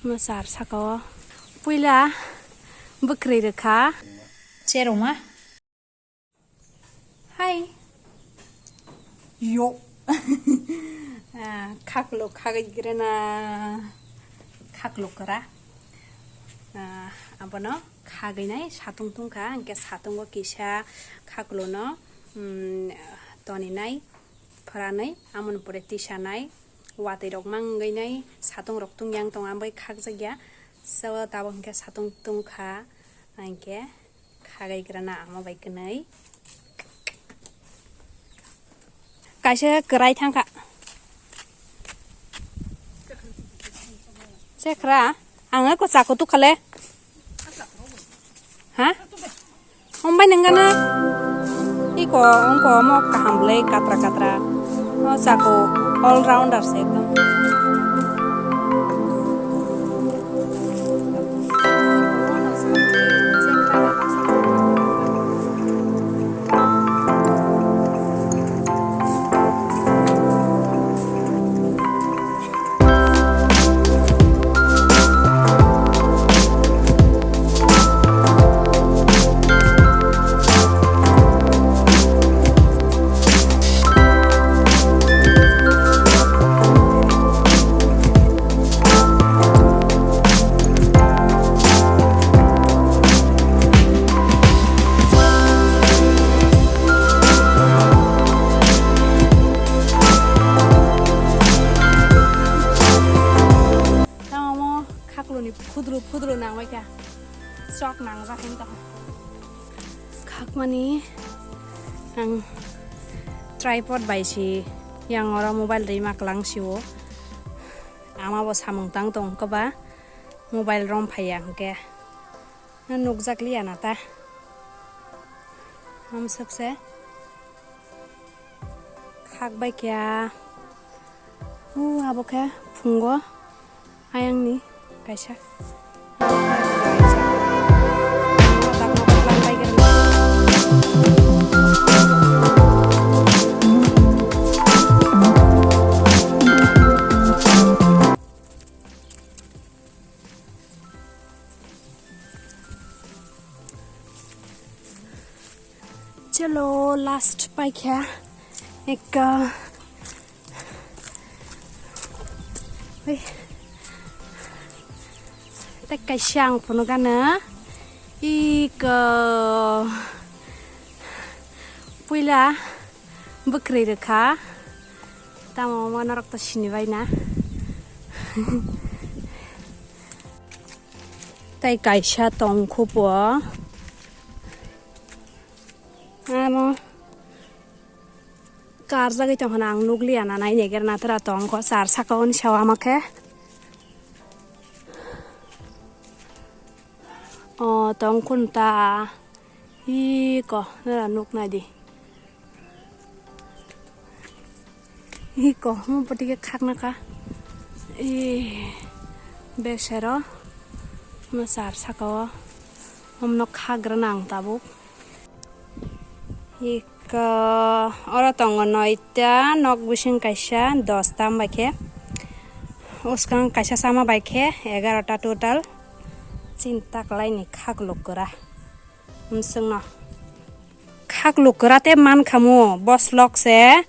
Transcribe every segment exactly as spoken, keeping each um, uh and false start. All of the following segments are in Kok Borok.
Mwsar saka o puila bwkrwi rwkha. Cheroma. Hai. Yo. Ah, khaklo khagwi grena. Khaklo kwra. Ah, abono khagwi nai satung tungkha, hwnkhe satungo kisa khaklo no, mm, toni nai, phwranwi, amoni pore tisa nai, watwi rok mangwi nai, satung rok tungya wng tong, ambai khakjakya. So, tabuk hwnkhe satung tungkha, hwnkhe. Khagai grana ama bai kwnwi. Kaisa kwrai thangkha. Chekra, ang ko chako tukhale. Ha? Ombai nengana. Iko, ongko omo kaham le katra katra. O chako all rounder se ekdom. Tamo omo khakloni phudru phudru nangbaikha, chok nangjak hinwi tongkha. Khakmani ang tripod bai si yang oro mobile rwima kwlang sio. Ama bo samung tang tong kwba mobile rom phaiya hwnkhe. Nukjakliya na ta. Hamsokse. Khak bai kya. U abo khe phungo. Ayangni kaisa. Chalo, last paikha. Ekka. Ui. Tei kaisa ang phunukgana. Iko. Puila bwkrwi rwkha. Tamo omo norok to sinibaina. Tei kaisa tongkhupo. Amo karjagwi tongkhana ang nukliya na nai naiger na tera tongkho char saka oni sawa ama khe. O tongkhun ta. Iko, nora nuk nai di. Iko, mo poti ke khak na ka. E, besero. Mo sar saka o. Om no khak gra nang tabuk. Iko, oro tongo noita, nok bising kaisa, dosta bai khe. Uskang kaisa sama bai khe, egarota total. Chinta kwlai ni khak luk gra. Mwswkno. Khaklu kwrate mankhamu, boslok se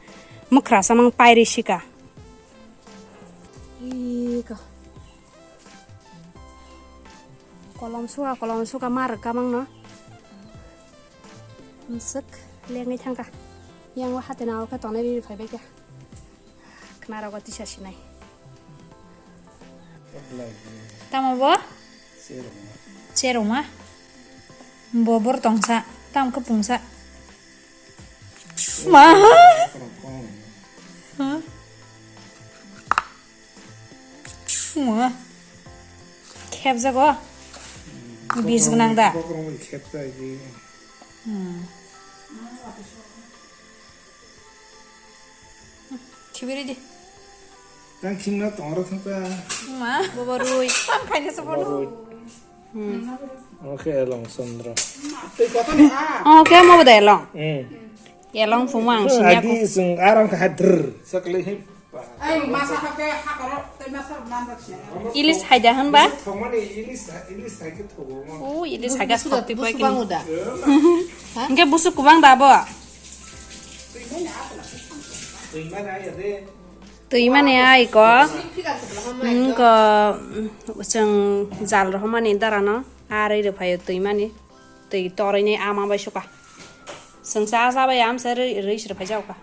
mwkhra samang pairi sika. Iko. Kolom suka, kolom suka mar kamang no. Mwswk lengwi thangka. Yang wa hate na oka tonai ri phai bai ka. Khna rogo tisa sinai. Tamo bo? Cheroma. Cheroma. Bo bor tongsa. Tam khe pungsa. Ma. Ha? Ma. Khepjago. Bis gnang da. Bokrong khepjai di. Hmm. Khibiri di. Tang khimna tongra thangta. Ma. Bobo rui. Tam khaina se bono. Bobo rui. Hmm. Oke, elong sondro. Oke, mo bodo elong. Hmm. Elong phuma ang sinya ko. Agi sung arang kha dr. Sakle him. Ai, masa hake hakaro, tei masa nang rok se. Ilis haida hwnba? Thongmani ilis, ilis hai khe thogo mo. O, ilis haga Busu da, sok twi busu pai bangu kini. Da. Hingke busu kubang da bo? Twi mani ai de. Twi mani ai ko. Hingko, chwng jal rohormani darano. Arwi rwphaio twi mani. Twi torwi ni ama bai suka. Chwng cha cha bai amsa rwi, rwi se rwphai jaoka.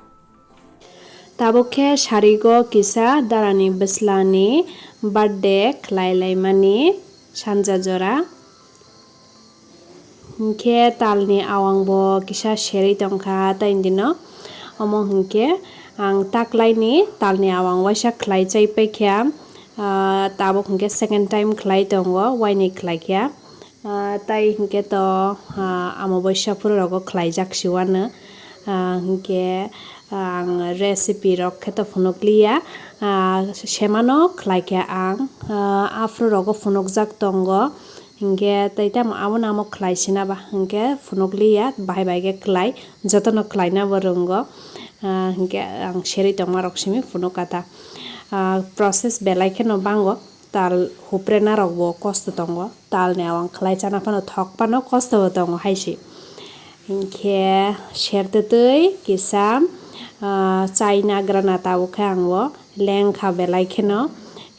Tabuk khe sarigo kisa darani bwslani birthday khlai laimani sanja jora. Hinkhe talni awangbo kisa serwi tongkha tei dino. Omo hinkhe ang taklaini talni awang waisa khlai chai paikha. Ah, tabuk hinkhe second time khlai tongo, waini khlaikha. Ah, tai hinkhe to, ah, amo bai sophuru rogo khlaijak siwano. Ah, hinkhe, ah, ang recipe rok khe to phunukliya. Ah, semano khlaikha ang. Ah, aphuru rogo phunukjak tongo. Hinkhe tai tamo abono amo khlai sinaba. Hinkhe phunukliya, bahai bahai khe khlai. Jotono khlaina bo rwngo. Ah, hinkhe ang serwi tongma rok simi phunukha ta. Ah, process belai kheno bango. Tal huprena rokbo kosto tongo, talni awang khlai chana phano thok phano kosto bo tongo hai se. Hinkhe sertwtwi kisa, ah, chaina grana tabuk khe ang bo lengkha belai kheno.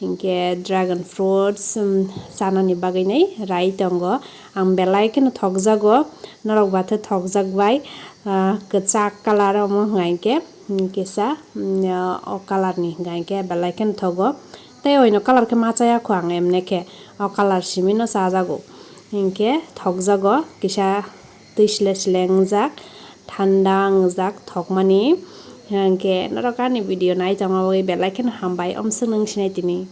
Hinkhe dragon fruits, um, chanani bagwi nai rai tongo. Ang belai kheno thokjago, norok bathe thokjak bai, ah, kwchak colour omo hwnka hinkhe, um, kisa, um, o colour ni hwnka hinkhe belai kheno thogo. Tei oino colour khe ma chaya kho ang emne khe. O colour simi no chajago. Hinkhe thokjago kisa twi sle sle wngjak, thanda wngjak thokmani. Hinkhe norok ani video nai tongma bagwi belai kheno hambai. Omswk nwng sinai tini.